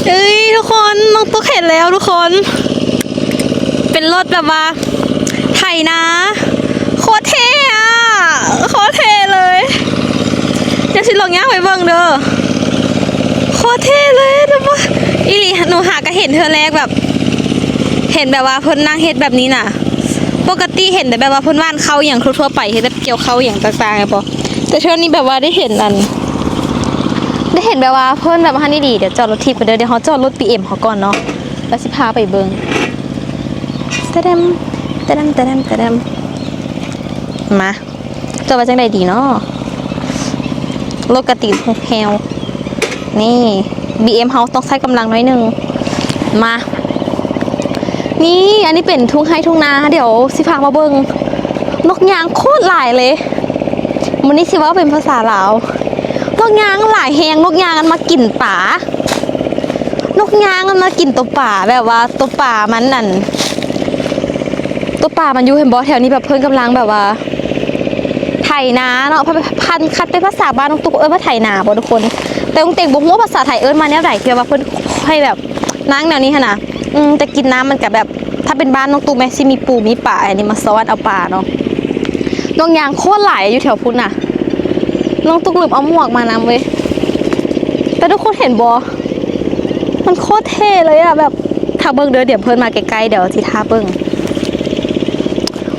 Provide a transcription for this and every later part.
ເອີຍ ທຸກຄົນ ນ້ອງຕຸກເຫັນແລ້ວທຸກຄົນ ເປັນລົດແບບວ່າໄຖນາ ໂຄດເທ່ອະ ໂຄດເທ່ເລີຍ. ດຽວຊິລອງຍ່າງໄປເບິ່ງເດີ ໂຄດເທ່ເລີຍທຸກຄົນ ອີ່ຫຼີ. ໜູຫາກະເຫັນເທື່ອແລກ ແບບ ເຫັນແບບວ່າເພິ່ນນັ່ງເຮັດແບບນີ້ນະ. ປົກກະຕິເຫັນແຕ່ແບບວ່າເພິ່ນຫວ່ານເຂົ້າອີ່ຫຍັງທົ່ວໆໄປ ເຮັດແບບກ່ຽວເຂົ້າອີ່ຫຍັງຕ່າງໆແມ່ນບໍ່ ແຕ່ເທື່ອນີ້ແບບວ່າໄດ້ເຫັນອັນ ໄດ້ເຫັນແບບວ່າເພິ່ນແບບຫັ້ນອີ່ຫຼີ. ດຽວຈອດລົດຖີບໄປເດີ ດຽວເຮົາຈອດລົດບີເອັມເຮົາກ່ອນເນາະ ແລ້ວຊິພາໄປເບິ່ງ. ຕະແດມ ຕະແດມ ຕະແດມ ຕະແດມ ມາ ຈອດໄວ້ຈັ່ງໃດດີເນາະ ລົດກະຕິແຮວ. ນີ້ ບີເອັມເຮົາຕ້ອງໃຊ້ກຳລັງໜ້ອຍໜຶ່ງ. ມາ ນີ້ ອັນນີ້ເປັນທົ່ງໄຮ່ທົ່ງນາ ດຽວຊິພາມາເບິ່ງ ນົກຍາງໂຄດຫຼາຍເລີຍ. ມື້ນີ້ຊິເວົ້າເປັນພາສາລາວ ນົກຍາງຫຼາຍແຮງ ນົກຍາງມັນມາກິນປາ ນົກຍາງມັນມາກິນໂຕປາ ແບບວ່າໂຕປາມັນອັນ ໂຕປາມັນຢູ່ ເຫັນບໍ່ ແຖວນີ້ແບບເພິ່ນກຳລັງແບບວ່າໄຖນາເນາະ ພ- ຄັນ ຄັນເປັນພາສາບ້ານນ້ອງຕຸກເອີ້ນວ່າໄຖນາບໍ່ທຸກຄົນ ແຕ່ນ້ອງເຕັງບໍ່ຮູ້ວ່າພາສາໄທເອີ້ນວ່າແນວໃດ ທີ່ວ່າເພິ່ນໃຫ້ແບບ ນາງແນວນີ້ຫັ້ນນະ ອືມ ແຕ່ກິນນ້ຳມັນກະແບບ ຖ້າເປັນບ້ານນ້ອງຕຸກແມ່ນຊິມີປູມີປາ ອັນນີ້ມາຊ້ອນເອົາປາເນາະ. ນົກຍາງໂຄດຫຼາຍຢູ່ແຖວພຸ້ນນະ ນ້ອງຕຸກລືມເອົາໝວກມານຳເວີຍ ແຕ່ທຸກຄົນເຫັນບໍ່ ມັນໂຄດເທ່ເລີຍອະ ແບບ ຖ້າເບິ່ງເດີ ດຽວເພິ່ນມາໃກ້ໆ ດຽວຊິຖ້າເບິ່ງ.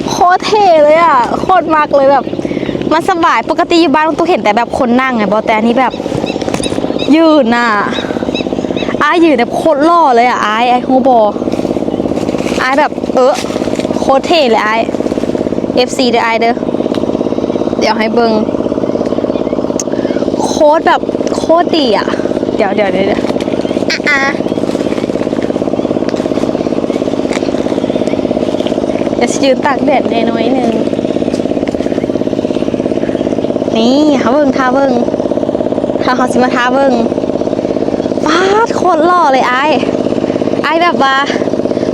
ໂຄດເທ່ເລີຍອະ ໂຄດມັກເລີຍ ແບບ ມັນສະບາຍ. ປົກກະຕິຢູ່ບ້ານຕຸກເຫັນແຕ່ແບບຄົນນັ່ງແມ່ນບໍ່ ແຕ່ອັນນີ້ແບບ ຢືນນະ ອ້າຍຢືນແບບໂຄດຫຼໍ່ເລີຍອະ ອ້າຍ ອ້າຍຮູ້ບໍ່ ອ້າຍແບບ ເອີ ໂຄດເທ່ເລີຍອ້າຍ. ເອັຟຊີເດີອ້າຍເດີ ດຽວໃຫ້ເບິ່ງ ໂຄດແບບ ໂຄດດີອະ. ດຽວ ດຽວ ດຽວ ດຽວ ອາ ອາ ດຽວຊິຢືນຕາກແດດແດ່ໜ້ອຍໜຶ່ງ. ນີ້ ຖ້າເບິ່ງ ຖ້າເບິ່ງ ຖ້າເຮົາຊິມາຖ້າເບິ່ງ ປາດ ໂຄດຫຼໍ່ເລີຍອ້າຍ ອ້າຍແບບວ່າ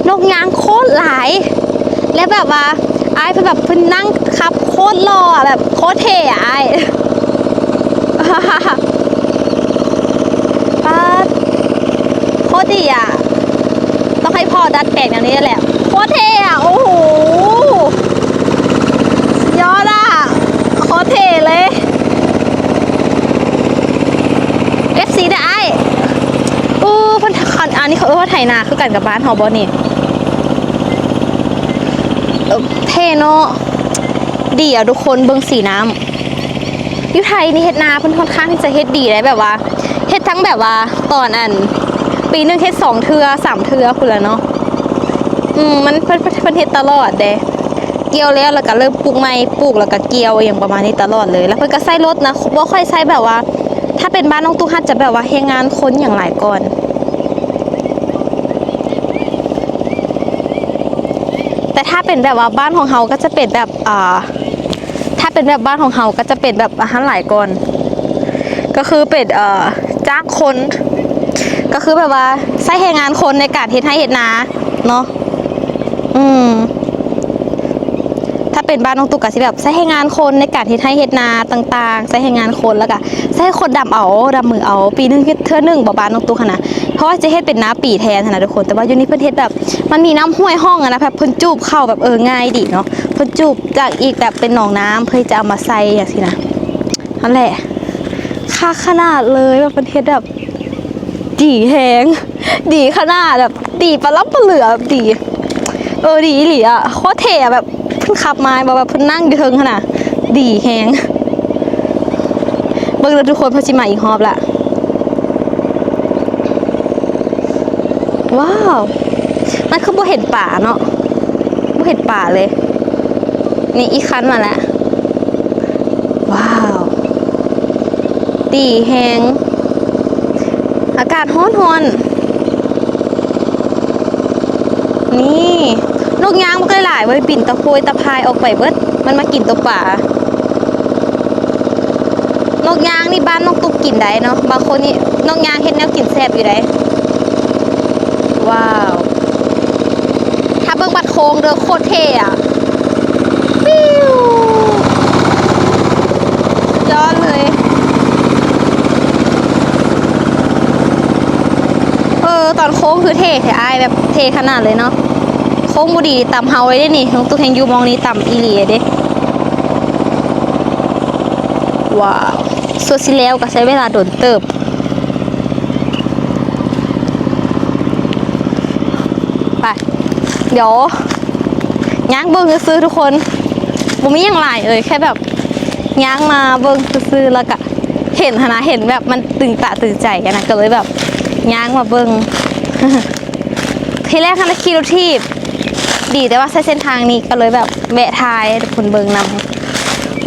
ນົກຍາງໂຄດຫຼາຍ ແລະ ແບບວ່າ ອ້າຍເພິ່ນແບບ ເພິ່ນນັ່ງຂັບໂຄດຫຼໍ່ອະ ແບບໂຄດເທ່ອະອ້າຍ. ປາດ ໂຄດດີອະ ຕ້ອງໃຫ້ພໍ່ດັດແປງແນວນີ້ແຫຼະ ໂຄດເທ່ອະ. ໂອ້ໂຫ ສຸດຍອດອະ ໂຄດເທ່ເລີຍ. ເອັຟຊີເດີອ້າຍ ອູ້ ເພິ່ນ ອັນ ອັນນີ້ເຂົາເອີ້ນວ່າໄຖນາຄືກັນກັບບ້ານເຮົາບໍ່ນີ້? ເອີ ເທ່ເນາະ ດີອະທຸກຄົນ ເບິ່ງສີນ້ຳ. ຢູ່ໄທນີ້ເຮັດນາເພິ່ນຂ້ອນຂ້າງທີ່ຈະເຮັດດີໄດ໋ ແບບວ່າເຮັດທັງແບບວ່າຕອນອັນ ປີໜຶ່ງເຮັດສອງເທື່ອສາມເທື່ອພຸ້ນລະເນາະ. ອືມ ມັນ ເພິ່ນ ເພິ່ນ ເພິ່ນເຮັດຕະຫຼອດເດ້ ກ່ຽວແລ້ວ ແລ້ວກະເລີ່ມປູກໃໝ່ ປູກແລ້ວກະກ່ຽວ ອີ່ຫຍັງປະມານນີ້ຕະຫຼອດເລີຍ. ແລ້ວເພິ່ນກະໃຊ້ລົດນະ ບໍ່ຄ່ອຍໃຊ້ແບບວ່າ ຖ້າເປັນບ້ານນ້ອງຕຸກຫັ້ນຈະແບບວ່າແຮງງານຄົນຫຍັງຫຼາຍກ່ອນ ແຕ່ຖ້າເປັນແບບວ່າບ້ານຂອງເຮົາກະຈະເປັນແບບ ອ່າ ຖ້າເປັນແບບບ້ານຂອງເຮົາກະຈະເປັນແບບອັນຫັ້ນຫຼາຍກ່ອນ ກະຄືເປັນ ເອີ ຈ້າງຄົນ ກະຄືແບບວ່າໃຊ້ແຮງງານຄົນໃນການເຮັດໄຮ່ເຮັດນາເນາະ. ອືມ ຖ້າເປັນບ້ານນ້ອງຕຸກກະຊິແບບໃຊ້ແຮງງານຄົນໃນການເຮັດໄຮ່ເຮັດນາຕ່າງໆ ໃຊ້ແຮງງານຄົນ ແລ້ວກະໃຊ້ຄົນດຳເອົາ ດຳມືເອົາ. ປີໜຶ່ງເຮັດເທື່ອໜຶ່ງບໍ່ ບ້ານນ້ອງຕຸກຫັ້ນນະ ເພາະວ່າຈະເຮັດເປັນນາປີແທນຫັ້ນນະທຸກຄົນ. ແຕ່ວ່າຢູ່ນີ້ເພິ່ນເຮັດແບບ ມັນມີນ້ຳຫ້ວຍຮ່ອງຫັ້ນນະ ແບບເພິ່ນຈູບເຂົ້າແບບ ເອີ ງ່າຍດີເນາະ ເພິ່ນຈູບຈາກອີກແບບເປັນໜອງນ້ຳ ເພື່ອທີ່ຈະເອົາມາໃສ່ຈັ່ງຊີ້ນະ. ຫັ້ນແຫຼະ ຄັກຂະໜາດເລີຍ ແບບເພິ່ນເຮັດແບບ ດີແຮງ ດີຂະໜາດ ແບບດີປະລ້ຳປະເຫຼືອ ແບບດີ ເອີ ດີອີ່ຫຼີອະ ໂຄດເທ່ອະ. ແບບເພິ່ນຂັບມາ ແບບວ່າເພິ່ນນັ່ງຢູ່ເທິງຫັ້ນນະ ດີແຮງ. ເບິ່ງເດີທຸກຄົນ ເພິ່ນຊິມາອີກຮອບລະ. ວ້າວ ມັນຄືບໍ່ເຫັນປາເນາະ ບໍ່ເຫັນປາເລີຍ. ນີ້ ອີກຄັນມາແລ້ວ. ວ້າວ ດີແຮງ ອາກາດຮ້ອນໆ. ນີ້ ນົກຍາງບັກຫຼາຍໆເວີຍ ບິນຕະໂພຍຕະພາຍອອກໄປເບິດ ມັນມາກິນໂຕປາ. ນົກຍາງນີ້ບ້ານນ້ອງຕຸກກິນໄດ້ເນາະ ບາງຄົນນີ້ ນົກຍາງເຮັດແນວກິນແຊບຢູ່ໃດ໋. ວ້າວ ຖ້າເບິ່ງບັດໂຄ້ງເດີ ໂຄດເທ່ອະ ປິວ ສຸດຍອດເລີຍ. ເອີ ເອີ ຕອນໂຄ້ງຄືເທ່ແທ້ອ້າຍ ແບບເທ່ຂະໜາດເລີຍເນາະ. ໂຄ້ງບໍ່ດີຕຳເຮົາເລີຍເດ້ນີ້ ນ້ອງຕຸກແຮ່ງຢູ່ໝ່ອງນີ້ຕຳອີ່ຫຼີເດ້. ວ້າວ ສ່ວນຊິແລ້ວກໍໃຊ້ເວລາດົນເຕີບ. ໄປ ດຽວຍ່າງເບິ່ງຊື່ໆ ທຸກຄົນ ບໍ່ມີຫຍັງຫຼາຍເອີຍ ແຄ່ແບບຍ່າງມາເບິ່ງຊື່ໆ ແລ້ວກະເຫັນຫັ້ນນະ ເຫັນແບບມັນຕຶງຕາຕຶງໃຈຫັ້ນນະ ກໍເລີຍແບບຍ່າງມາເບິ່ງ. ທີແລກຫັ້ນນະຂີ່ລົດຖີບ ດີແຕ່ວ່າໃຊ້ເສັ້ນທາງນີ້ ກໍເລີຍແບບແວະຖ່າຍໃຫ້ທຸກຄົນເບິ່ງນຳ.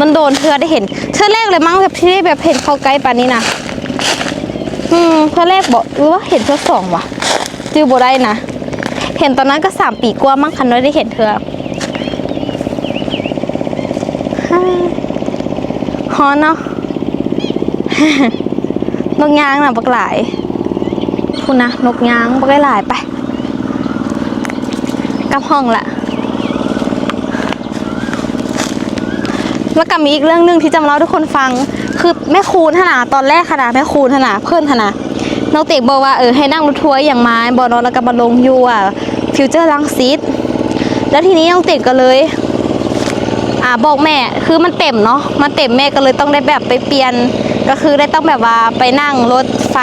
ມັນໂດນເທື່ອໄດ້ເຫັນ ເທື່ອແລກເລີຍມັ້ງ ແບບທີ່ໄດ້ແບບເຫັນເຂົ້າໃກ້ປານນີ້ນະ. ອືມ ເທື່ອແລກບໍ ຫຼືວ່າເຫັນເທື່ອສອງຫວາ ຈື່ບໍ່ໄດ້ນະ. ເຫັນຕອນນັ້ນກໍສາມປີກວ່າມັ້ງ ຄັນວ່າໄດ້ເຫັນເທື່ອ. ຮ້ອນເນາະ ນົກຍາງນະບັກຫຼາຍ ພຸ້ນນະ ນົກຍາງບັກຫຼາຍໆ. ໄປ ກັບຫ້ອງລະ. ແລ້ວກໍມີອີກເລື່ອງໜຶ່ງທີ່ຈະມາເລົ່າໃຫ້ທຸກຄົນຟັງ ຄືແມ່ຄູນຫັ້ນນະ ຕອນແລກຫັ້ນນະ ແມ່ຄູນຫັ້ນນະ ເພິ່ນຫັ້ນນະ ນ້ອງເຕັງບອກວ່າ ເອີ ໃຫ້ນັ່ງລົດທົວອີ່ຫຍັງມາແມ່ນບໍ່ເນາະ ແລ້ວກໍມາລົງຢູ່ ອ່າ ຟິວເຈີລັງສິດ. ແລ້ວທີນີ້ນ້ອງເຕັງກໍເລີຍ ອ່າ ບອກແມ່ ຄືມັນເຕັມເນາະ ມັນເຕັມ ແມ່ກໍເລີຍຕ້ອງໄດ້ແບບໄປປ່ຽນ ກໍຄືໄດ້ຕ້ອງແບບວ່າໄປນັ່ງລົດໄຟ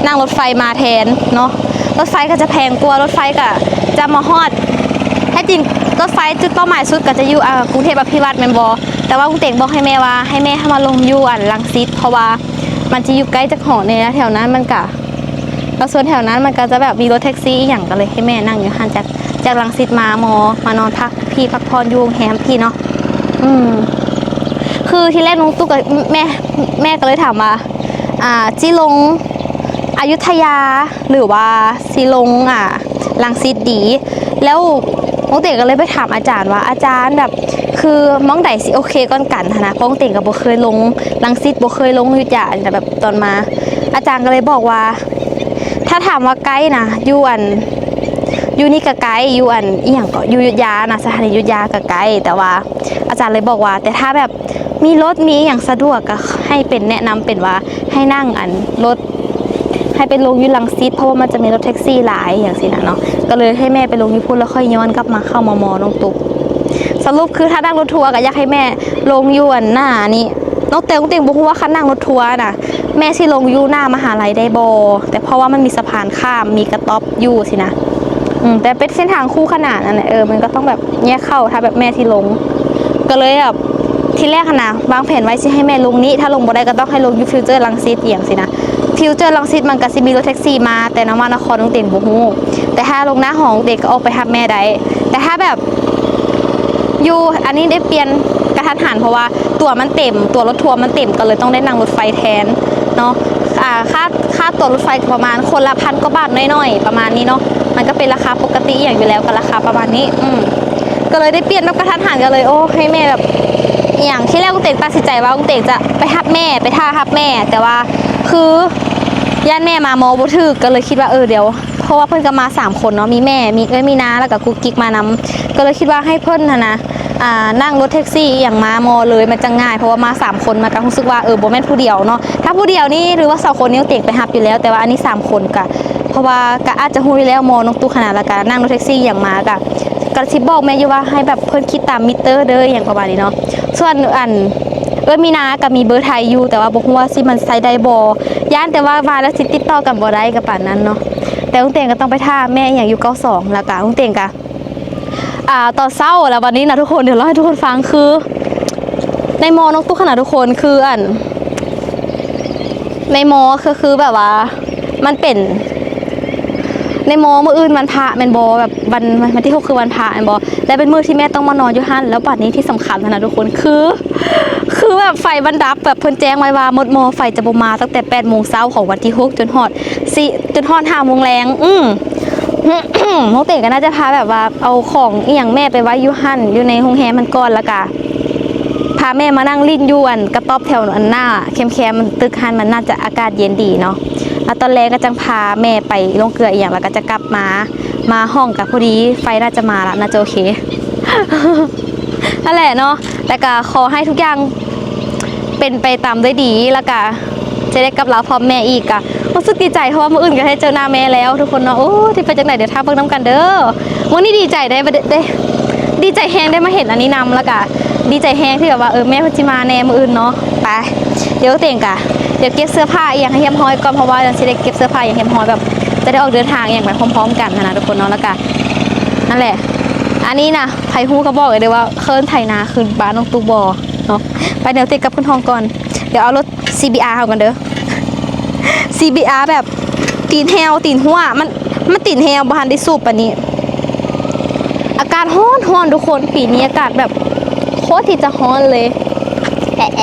ນັ່ງລົດໄຟມາແທນເນາະ. ລົດໄຟກໍຈະແພງກວ່າ ລົດໄຟກໍຈະມາຮອດ ແທ້ຈິງລົດໄຟຈຸດເປົ້າໝາຍສຸດກໍຈະຢູ່ ອ່າ ກຸງເທບອະພິວັດແມ່ນບໍ່? ແຕ່ວ່າລຸງເຕັງບອກໃຫ້ແມ່ວ່າ ໃຫ້ແມ່ເຮົາມາລົງຢູ່ອັນລັງສິດ ເພາະວ່າມັນຈະຢູ່ໃກ້ຈາກຫໍແດ່ ແຖວນັ້ນມັນກະ ແລ້ວສ່ວນແຖວນັ້ນມັນກໍຈະແບບມີລົດແທັກຊີອີ່ຫຍັງ ກໍເລີຍໃຫ້ແມ່ນັ່ງຢູ່ຫັ້ນ ຈາກ ຈາກລັງສິດມາມໍ ມານອນພັກພີ້ ພັກຜ່ອນຢູ່ໂຮງແຮມພີ້ເນາະ. ອືມ ຄືທີແລກນ້ອງຕຸກກໍ ແມ່ ແມ່ກໍເລີຍຖາມວ່າ ອ່າ ຊິລົງອະຍຸດທະຍາ ຫຼືວ່າຊິລົງ ອ່າ ລັງສິດດີ? ແລ້ວນ້ອງເຕັງກໍເລີຍໄປຖາມອາຈານວ່າ ອາຈານ ແບບ ຄືໝ່ອງໃດຊິໂອເຄກ່ອນກັນຫັ້ນນະ ເພາະນ້ອງເຕັງກໍບໍ່ເຄີຍລົງລັງສິດ ບໍ່ເຄີຍລົງອະຍຸດທະຍາ ແບບຕອນມາ ອາຈານກໍເລີຍບອກວ່າ ຖ້າຖາມວ່າໃກ້ນະ ຢູ່ອັນ ຢູ່ນີ້ກໍໃກ້ ຢູ່ອັນ ອີ່ຫຍັງເກາະ ຢູ່ອະຍຸດທະຍານະ ສະຖານີອະຍຸດທະຍາກໍໃກ້ ແຕ່ວ່າອາຈານເລີຍບອກວ່າ ແຕ່ຖ້າແບບ ມີລົດມີອີ່ຫຍັງສະດວກ ກໍໃຫ້ເປັນ ແນະນຳເປັນວ່າໃຫ້ນັ່ງອັນລົດ ໃຫ້ໄປລົງຢູ່ລັງສິດ ເພາະວ່າມັນຈະມີລົດແທັກຊີຫຼາຍ ຫຍັງຊີ້ນະເນາະ ກໍເລີຍໃຫ້ແມ່ໄປລົງຢູ່ພຸ້ນ ແລ້ວຄ່ອຍຍ້ອນກັບມາເຂົ້າມາມໍນ້ອງຕຸກ. ສະຫຼຸບຄືຖ້ານັ່ງລົດທົວກໍຢາກໃຫ້ແມ່ລົງຢູ່ອັນໜ້ານີ້ ນ້ອງເຕັງ ນ້ອງເຕັງບໍ່ຮູ້ວ່າຄັນນັ່ງລົດທົວນະ ແມ່ຊິລົງຢູ່ໜ້າມະຫາໄລໄດ້ບໍ່? ແຕ່ເພາະວ່າມັນມີສະພານຂ້າມ ມີກະຕັອບຢູ່ຊີ້ນະ. ອືມ ແຕ່ເປັນເສັ້ນທາງຄູ່ຂະໜານນັ້ນແຫຼະ ເອີ ມັນກໍຕ້ອງແບບ ແຍກເຂົ້າ ຖ້າແບບແມ່ຊິລົງ ກໍເລີຍແບບ ທີແລກຫັ້ນນະ ວາງແຜນໄວ້ຊິໃຫ້ແມ່ລົງນີ້ ຖ້າລົງບໍ່ໄດ້ກໍຕ້ອງໃຫ້ລົງຢູ່ຟິວເຈີລັງສິດ ອີ່ຫຍັງຊີ້ນະ. ຟິວເຈີລັງສິດມັນກໍຊິມີລົດແທັກຊີມາແຕ່ນະວະນະຄອນ ນ້ອງເຕັງບໍ່ຮູ້ ແຕ່ຖ້າລົງໜ້າຫໍ ນ້ອງເຕັງກໍອອກໄປຮັບແມ່ໄດ້. ແຕ່ຖ້າແບບ ຢູ່ອັນນີ້ໄດ້ປ່ຽນກະທັນຫັນ ເພາະວ່າຕົ໋ວມັນເຕັມ ຕົ໋ວລົດທົວມັນເຕັມ ກໍເລີຍຕ້ອງໄດ້ນັ່ງລົດໄຟແທນເນາະ. ອ່າ ຄ່າ ຄ່າຕົ໋ວລົດໄຟກໍປະມານຄົນລະພັນກວ່າບາດໜ້ອຍໆ ປະມານນີ້ເນາະ ມັນກໍເປັນລາຄາປົກກະຕິອີ່ຫຍັງຢູ່ແລ້ວ ກໍລາຄາປະມານນີ້. ອືມ ກໍເລີຍໄດ້ປ່ຽນແບບກະທັນຫັນ ກໍເລີຍ ໂອ້ ໃຫ້ແມ່ແບບ ອີ່ຫຍັງ ທີແລກກຸງເຕັງຕັດສິນໃຈວ່າກຸງເຕັງຈະໄປຮັບແມ່ ໄປຖ້າຮັບແມ່ ແຕ່ວ່າຄືຢ້ານແມ່ມາມໍບໍ່ຖືກ ກໍເລີຍຄິດວ່າ ເອີ ດຽວ ເພາະວ່າເພິ່ນກໍມາສາມຄົນເນາະ ມີແມ່ ມີເອື້ອຍມີນ້າ ແລ້ວກໍກຸກກິກມານຳ ກໍເລີຍຄິດວ່າໃຫ້ເພິ່ນຫັ້ນນະ ອ່າ ນັ່ງລົດແທັກຊີອີ່ຫຍັງມາມໍເລີຍ ມັນຈະງ່າຍ ເພາະວ່າມາສາມຄົນ ມັນກໍຮູ້ສຶກວ່າ ເອີ ບໍ່ແມ່ນຜູ້ດຽວເນາະ. ຖ້າຜູ້ດຽວນີ້ ຫຼືວ່າສອງຄົນນີ້ ເຕັງໄປຮັບຢູ່ແລ້ວ ແຕ່ວ່າອັນນີ້ສາມຄົນ ກະ ເພາະວ່າກະອາດຈະຮູ້ຢູ່ແລ້ວມໍນ້ອງຕຸກຫັ້ນນະ ແລ້ວກະນັ່ງລົດແທັກຊີອີ່ຫຍັງມາ ກະ ກະຊິບອກແມ່ຢູ່ວ່າໃຫ້ແບບເພິ່ນຄິດຕາມມິເຕີເດີ ອີ່ຫຍັງປະມານນີ້ເນາະ. ສ່ວນອັນເອື້ອຍມີນາກະມີເບີໄທຢູ່ ແຕ່ວ່າບໍ່ຮູ້ວ່າຊິມັນໃຊ້ໄດ້ບໍ່ ຢ້ານແຕ່ວ່າ ວ່າແລ້ວຊິຕິດຕໍ່ກັນບໍ່ໄດ້ ກະປານນັ້ນເນາະ. ແຕ່ລຸງເຕັງກໍຕ້ອງໄປຖ້າແມ່ອີ່ຫຍັງຢູ່ເກົ້າສອງ ແລ້ວກະລຸງເຕັງກະ ອ່າ ຕອນເຊົ້າ ແລ້ວບັດນີ້ນະທຸກຄົນ ດຽວເລົ່າໃຫ້ທຸກຄົນຟັງ ຄືໃນມໍນ້ອງຕຸກຫັ້ນນະທຸກຄົນ ຄືອັນ ໃນມໍ ຄື ຄືແບບວ່າ ມັນເປັນ ໃນມໍມື້ອື່ນວັນພະແມ່ນບໍ່? ແບບວັນ ວັນທີຫົກຄືວັນພະແມ່ນບໍ່? ແລະເປັນມື້ທີ່ແມ່ຕ້ອງມານອນຢູ່ຫັ້ນ ແລ້ວບັດນີ້ທີ່ສຳຄັນຫັ້ນນະທຸກຄົນ ຄື ຄືແບບໄຟມັນດັບ ແບບເພິ່ນແຈ້ງໄວ້ວ່າໝົດມໍ ໄຟຈະບໍ່ມາຕັ້ງແຕ່ແປດໂມງເຊົ້າຂອງວັນທີຫົກ ຈົນຮອດ ສີ່ ຈົນຮອດຫ້າໂມງແລງ. ອືມ ນ້ອງເຕັງກໍໜ້າຈະພາແບບວ່າເອົາຂອງອີ່ຫຍັງແມ່ໄປໄວ້ຢູ່ຫັ້ນ ຢູ່ໃນໂຮງແຮມຫັ້ນກ່ອນ ແລ້ວກະ ພາແມ່ມານັ່ງຫຼິ້ນຢູ່ອັນກະຕັອບແຖວອັນໜ້າແຄມໆ ຕຶກຫັ້ນ ມັນໜ້າຈະອາກາດເຢັນດີເນາະ. ແລ້ວຕອນແລງກໍຈັ່ງພາແມ່ໄປລົງເກືອອີ່ຫຍັງ ແລ້ວກໍຈະກັບມາ ມາຫ້ອງ ກໍພໍດີໄຟໜ້າຈະມາລະ ໜ້າຈະໂອເຄ ຫັ້ນແຫຼະເນາະ. ແລ້ວກໍຂໍໃຫ້ທຸກຢ່າງເປັນໄປຕາມດ້ວຍດີ ແລ້ວກໍ ຈະໄດ້ກັບລາວພ້ອມແມ່ອີກ ກະຮູ້ສຶກດີໃຈ ເພາະວ່າມື້ອື່ນກໍໄດ້ເຈີໜ້າແມ່ແລ້ວທຸກຄົນເນາະ. ໂອ້ ຊິເປັນຈັ່ງໃດ ດຽວຖ້າເບິ່ງນຳກັນເດີ. ມື້ນີ້ດີໃຈໄດ໋ ໄດ້ ດີໃຈແຮງໄດ້ມາເຫັນອັນນີ້ນຳ ແລ້ວກະດີໃຈແຮງທີ່ແບບວ່າ ເອີ ແມ່ເພິ່ນຊິມາແດ່ມື້ອື່ນເນາະ. ໄປ ດຽວເຕັງກະ ດຽວເກັບເສື້ອຜ້າອີ່ຫຍັງໃຫ້ຮຽບຮ້ອຍກ່ອນ ເພາະວ່າຊິໄດ້ເກັບເສື້ອຜ້າອີ່ຫຍັງໃຫ້ຮຽບຮ້ອຍ ແບບຈະໄດ້ອອກເດີນທາງອີ່ຫຍັງໄປພ້ອມໆກັນຫັ້ນນະທຸກຄົນເນາະ. ແລ້ວກະ ນັ້ນແຫຼະ ອັນນີ້ນະ ໃຜຮູ້ກໍບອກເດີວ່າເຄີຍໄຖນາຄືບ້ານນ້ອງຕຸກບໍ່ເນາະ. ໄປ ດຽວເຕັງກັບຂຶ້ນຫ້ອງກ່ອນ ດຽວເອົາລົດ CBR ເຮົາກັນເດີ. CBR ແບບຕີນແຫ້ວຕີນຮົ່ວ ມັນ ມັນຕີນແຫ້ວ ບໍ່ທັນໄດ້ສູບປານນີ້. ອາກາດຮ້ອນໆ ທຸກຄົນ ປີນີ້ອາກາດແບບໂຄດທີ່ຈະຮ້ອນເລີຍ. ແອະໆ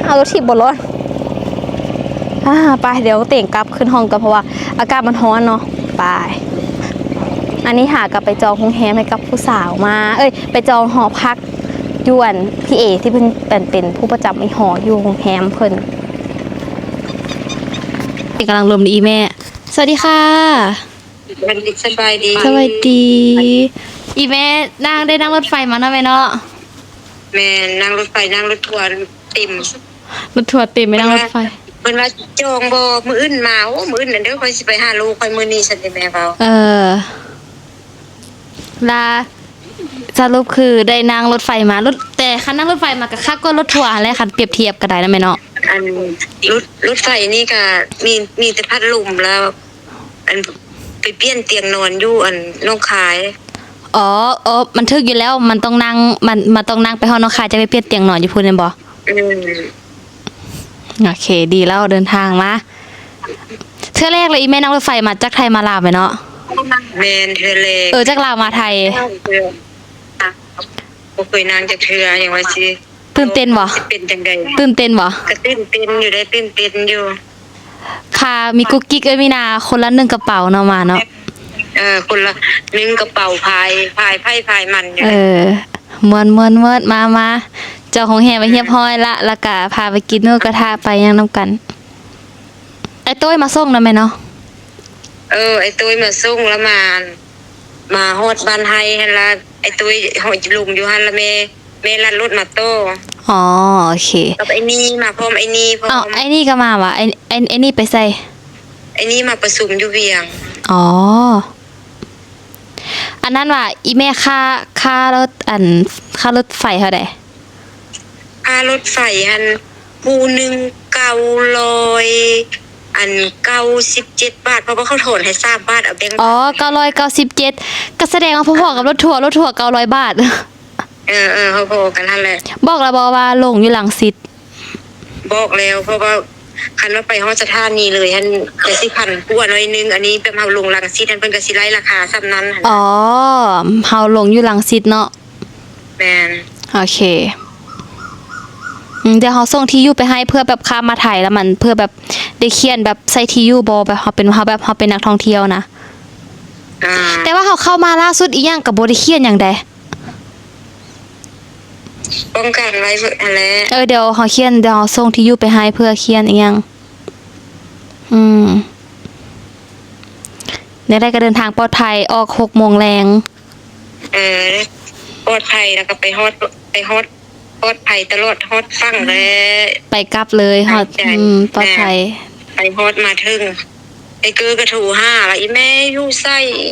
ເອົາລົດຖີບບໍ່ລອດ. ອາ ໄປ ດຽວເຕັງກັບຂຶ້ນຫ້ອງກ່ອນ ເພາະວ່າອາກາດມັນຮ້ອນເນາະ. ໄປ ອັນນີ້ຫາກັບໄປຈອງໂຮງແຮມໃຫ້ກັບຜູ້ສາວມາ ເອີຍ ໄປຈອງຫໍພັກ ຢູ່ອັນ PA ທີ່ເພິ່ນເປັນ ເປັນຜູ້ປະຈຳອີ່ຫໍຢູ່ໂຮງແຮມເພິ່ນ. ກຳລັງລົມດີອີ່ແມ່. ສະຫວັດດີຄ່ະ. ສະຫວັດດີ ສະບາຍດີ ສະຫວັດດີ. ອີ່ແມ່ນັ່ງ ໄດ້ນັ່ງລົດໄຟມາເນາະແມ່ເນາະ? ແມ່ນ ນັ່ງລົດໄຟ ນັ່ງລົດທົວເຕັມ ລົດທົວເຕັມ ໄປນັ່ງລົດໄຟ. ເພິ່ນວ່າ ເພິ່ນວ່າຈອງບໍ່ ມື້ອື່ນມາ. ໂອ້ ມື້ອື່ນນັ້ນເດີ ຂ້ອຍຊິໄປຫາລູກຂ້ອຍ ມື້ນີ້ຊັ້ນເດ ແມ່ເວົ້າ. ເອີ ລະ ສະຫຼຸບຄືໄດ້ນັ່ງລົດໄຟມາ ລົດ ແຕ່ຄັນນັ່ງລົດໄຟມາກໍຄັກກວ່າລົດທົວຫັ້ນແຫຼະ ຄັນປຽບທຽບກໍໄດ້ນະແມ່ເນາະ. ອັນ ລົດ ລົດໄຟນີ້ກໍມີ ມີແຕ່ພັດລົມ ແລ້ວ ອັນ ໄປປ່ຽນຕຽງນອນຢູ່ ອັນ ໜອງຄາຍ. ອໍ ອໍ ມັນຖືກຢູ່ແລ້ວ ມັນຕ້ອງນັ່ງ ມັນ ມັນຕ້ອງນັ່ງໄປຮອດໜອງຄາຍ ຈະໄປປ່ຽນຕຽງນອນຢູ່ພຸ້ນແມ່ນບໍ່? ອືມ ໂອເຄ ດີແລ້ວ ເດີນທາງມາ ເທື່ອແລກເລີຍ ອີ່ແມ່ນັ່ງລົດໄຟມາຈາກໄທມາລາວແມ່ນເນາະ? ແມ່ນ ເທື່ອແລກ. ເອີ ຈາກລາວມາໄທ ບໍ່ເຄີຍນັ່ງຈັກເທື່ອ ຫຍັງວ່າຊິ ຕື່ນເຕັ້ນບໍ່? ຊິເປັນຈັ່ງໃດ? ຕື່ນເຕັ້ນບໍ່? ກໍຕື່ນເຕັ້ນຢູ່ເດ້ ຕື່ນເຕັ້ນຢູ່. ພາມີກຸກກິກເອີຍ ມີນາ ຄົນລະໜຶ່ງກະເປົາເນາະ ມາເນາະ. ເອີ ຄົນລະໜຶ່ງກະເປົາ ພາຍ ພາຍໃຜພາຍມັນຢູ່. ເອີ ມ່ວນໆໆ ມາ ມາ ຈອງໂຮງແຮມໄວ້ຮຽບຮ້ອຍລະ ແລ້ວກະພາໄປກິນໝູກະທະ ໄປຫຍັງນຳກັນ. ອ້າຍໂຕ້ຍມາສົ່ງນຳແມ່ເນາະ? ເອີ ອ້າຍໂຕ້ຍມາສົ່ງ ລະມາ ມາຮອດບ້ານໄຮ່ຫັ້ນລະ ອ້າຍໂຕ້ຍລົງຢູ່ຫັ້ນລະ ແມ່ ແມ່ລັດລົດມາຕໍ່. ອໍ ໂອເຄ ກັບອ້າຍນີ້ມາພ້ອມ ອ້າຍນີ້ພ້ອມ. ອ້າວ ອ້າຍນີ້ກໍມາຫວາ? ອ້າຍ ອ້າຍ ອ້າຍນີ້ໄປໃສ? ອ້າຍນີ້ມາປະຊຸມຢູ່ວຽງ. ອໍ ອັນນັ້ນຫວາ ອີ່ແມ່ ຄ່າ ຄ່າລົດ ອັນ ຄ່າລົດໄຟເທົ່າໃດ? ຄ່າລົດໄຟຫັ້ນ ຄູ່ໜຶ່ງເກົ້າຮ້ອຍ ອັນ ເກົ້າສິບເຈັດບາດ ເພາະວ່າເຂົາຖອນໃຫ້ສາມບາດ ເອົາແບ່ງ. ອໍ ເກົ້າຮ້ອຍເກົ້າສິບເຈັດ ກໍສະແດງວ່າພໍໆກັບລົດທົວ ລົດທົວເກົ້າຮ້ອຍບາດ. ເອີໆ ພໍໆກັນຫັ້ນແຫຼະ. ບອກແລ້ວບໍ່ວ່າລົງຢູ່ລັງສິດ? ບອກແລ້ວ ເພາະວ່າຄັນວ່າໄປຮອດສະຖານີເລີຍຫັ້ນ ກະຊິພັນກວ່າໜ້ອຍໜຶ່ງ ອັນນີ້ແບບເຮົາລົງລັງສິດຫັ້ນ ເພິ່ນກະຊິໄລ່ລາຄາສ່ຳນັ້ນຫັ້ນ. ອໍ ເຮົາລົງຢູ່ລັງສິດເນາະ. ແມ່ນ ໂອເຄ. ອືມ ດຽວເຮົາສົ່ງທີ່ຢູ່ໄປໃຫ້ ເພື່ອແບບຂ້າມມາໄທລະມັນ ເພື່ອແບບໄດ້ຂຽນແບບໃສ່ທີ່ຢູ່ບໍ່ ແບບເຮົາເປັນ ເຮົາແບບເຮົາເປັນນັກທ່ອງທ່ຽວນະ. ອ່າ ແຕ່ວ່າເຮົາເຂົ້າມາລ່າສຸດອີ່ຫຍັງກໍບໍ່ໄດ້ຂຽນຫຍັງໃດ. ປ້ອງກັນໄວ້ຫັ້ນແຫຼະ. ເອີ ດຽວເຮົາຂຽນ ດຽວເຮົາສົ່ງທີ່ຢູ່ໄປໃຫ້ເພື່ອຂຽນອີ່ຫຍັງ. ອືມ ແນວໃດກໍເດີນທາງປອດໄພ ອອກຫົກໂມງແລງ. ເອີ ປອດໄພ ແລ້ວກໍໄປຮອດ ໄປຮອດປອດໄພຕະຫຼອດຮອດຝັ່ງແລ້ວ ໄປກັບເລີຍ ຮອດ ອືມ ປອດໄພ ໄປຮອດມາເຖິງ. ໄທເກີກໍໂທຫາວ່າ ອີ່ແມ່ຢູ່ໃສ?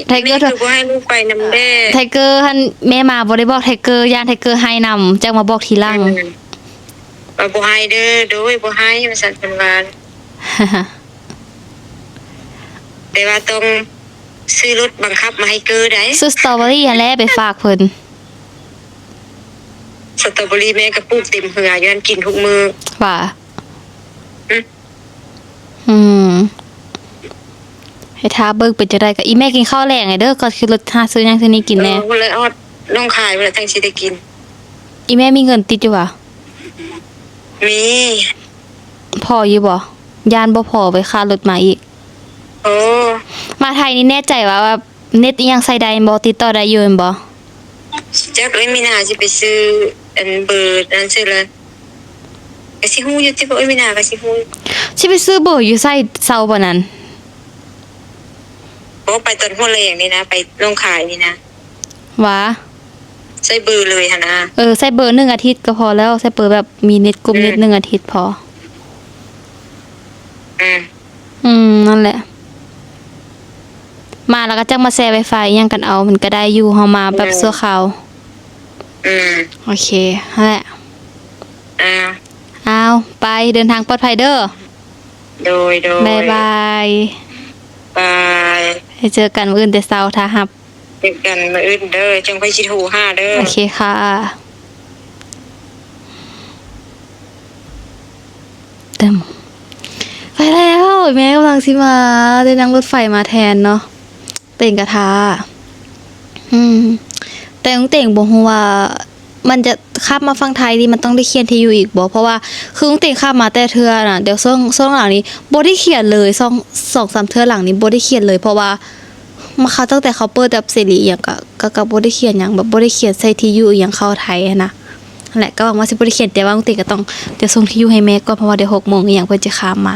ໄທເກີ ແມ່ຄືບໍ່ໃຫ້ລູກໄປນຳແດ່. ໄທເກີຫັ້ນ ແມ່ມາບໍ່ໄດ້ບອກໄທເກີ ຢ້ານໄທເກີໄຫ້ນຳ ຈັ່ງມາບອກທີຫຼັງ. ອືມ ວ່າບໍ່ໃຫ້ເດີ ໂດຍ ບໍ່ໃຫ້ ວ່າຊັ້ນເພິ່ນວ່າ. ແຕ່ວ່າຕ້ອງຊື້ລົດບັງຄັບມາໃຫ້ເກີໄດ໋. ຊື້ສະຕໍເບີຣີຫັ້ນແຫຼະໄປຝາກເພິ່ນ. ສະຕໍເບີຣີແມ່ກໍປູກເຕັມເຮືອຢູ່ຫັ້ນ ກິນທຸກມື້. ຫວາ? ອືມ ອືມ ໃຫ້ຖ້າເບິ່ງເປັນຈັ່ງໃດກໍ ອີ່ແມ່ກິນເຂົ້າແລງແດ່ເດີ ກ່ອນຂີ່ລົດຫາຊື້ຫຍັງຊື້ນີ້ກິນແດ່. ເອີ ພຸ້ນແຫຼະ ຮອດໜອງຄາຍພຸ້ນແຫຼະ ຈັ່ງຊິໄດ້ກິນ. ອີ່ແມ່ມີເງິນຕິດຢູ່ຫວາ? ມີ. ພໍຢູ່ບໍ່? ຢ້ານບໍ່ພໍໄປຄ່າລົດມາອີກ. ໂອ້ ມາໄທນີ້ແນ່ໃຈວ່າ ວ່າເນັດອີ່ຫຍັງໃຊ້ໄດ້ແມ່ນບໍ່? ຕິດຕໍ່ໄດ້ຢູ່ແມ່ນບໍ່? ຈັກເອີຍ ມີນາຊິໄປຊື້ອັນເບີນັ້ນຊື້ລະ ກໍຊິຮູ້ຢູ່ຕິ ເອີຍ ມີນາກໍຊິຮູ້. ຊິໄປຊື້ເບີຢູ່ໃສເຊົາປານນັ້ນ? ບໍ່ ໄປຕອນຫົວແລງນີ້ນະ ໄປໜອງຄາຍນີ້ນະ. ຫວາ? ໃຊ້ເບີເລີຍຫັ້ນນະ. ເອີ ໃຊ້ເບີໜຶ່ງອາທິດກໍພໍແລ້ວ ໃຊ້ເບີແບບມີເນັດກຸ່ມ ອືມ ເນັດໜຶ່ງອາທິດພໍ. ອືມ ອືມ ນັ້ນແຫຼະ ມາແລ້ວກໍຈັກມາແຊໄວຟາຍອີ່ຫຍັງກັນເອົາ ມັນກໍໄດ້ຢູ່ ເຮົາມາແບບ ອືມ ຊົ່ວຄາວ. ອືມ ໂອເຄ ຫັ້ນແຫຼະ ອ່າ ອ້າວ ໄປ ເດີນທາງປອດໄພເດີ. ໂດຍ ໂດຍ ບາຍບາຍ ບາຍ ໄວ້ເຈີກັນມື້ອື່ນແຕ່ເຊົ້າ ຖ້າຮັບ ເຈີກັນມື້ອື່ນເດີ ຈັ່ງຂ້ອຍຊິໂທຫາເດີ. ໂອເຄຄ່ະ ເຕັມ ໄປແລ້ວ ແມ່ກຳລັງຊິມາ ໄດ້ນັ່ງລົດໄຟມາແທນເນາະ ເຕັງກະຖ້າ ອືມ ແຕ່ເຕັງບໍ່ຮູ້ວ່າ ມັນຈະຂ້າມມາຝັ່ງໄທນີ້ ມັນຕ້ອງໄດ້ຂຽນທີ່ຢູ່ອີກບໍ່? ເພາະວ່າຄືເຕັງຂ້າມມາແຕ່ເທື່ອນະ ດຽວຊ່ວງ ຊ່ວງຫຼັງນີ້ບໍ່ໄດ້ຂຽນເລີຍ ສອງ ສອງສາມເທື່ອຫຼັງນີ້ບໍ່ໄດ້ຂຽນເລີຍ ເພາະວ່າມາ ເຂົ້າ ຕັ້ງແຕ່ເຂົາເປີດແບບເສລີອີ່ຫຍັງ ກໍ ກໍ ກໍບໍ່ໄດ້ຂຽນຫຍັງ ແບບບໍ່ໄດ້ຂຽນໃສ່ທີ່ຢູ່ອີ່ຫຍັງເຂົ້າໄທຫັ້ນນະ. ຫັ້ນແຫຼະ ກໍຫວັງວ່າຊິບໍ່ໄດ້ຂຽນ ແຕ່ວ່າເຕັງກໍຕ້ອງ ດຽວສົ່ງທີ່ຢູ່ໃຫ້ແມ່ກ່ອນ ເພາະວ່າດຽວຫົກໂມງອີ່ຫຍັງເພິ່ນຈະຂ້າມມາ.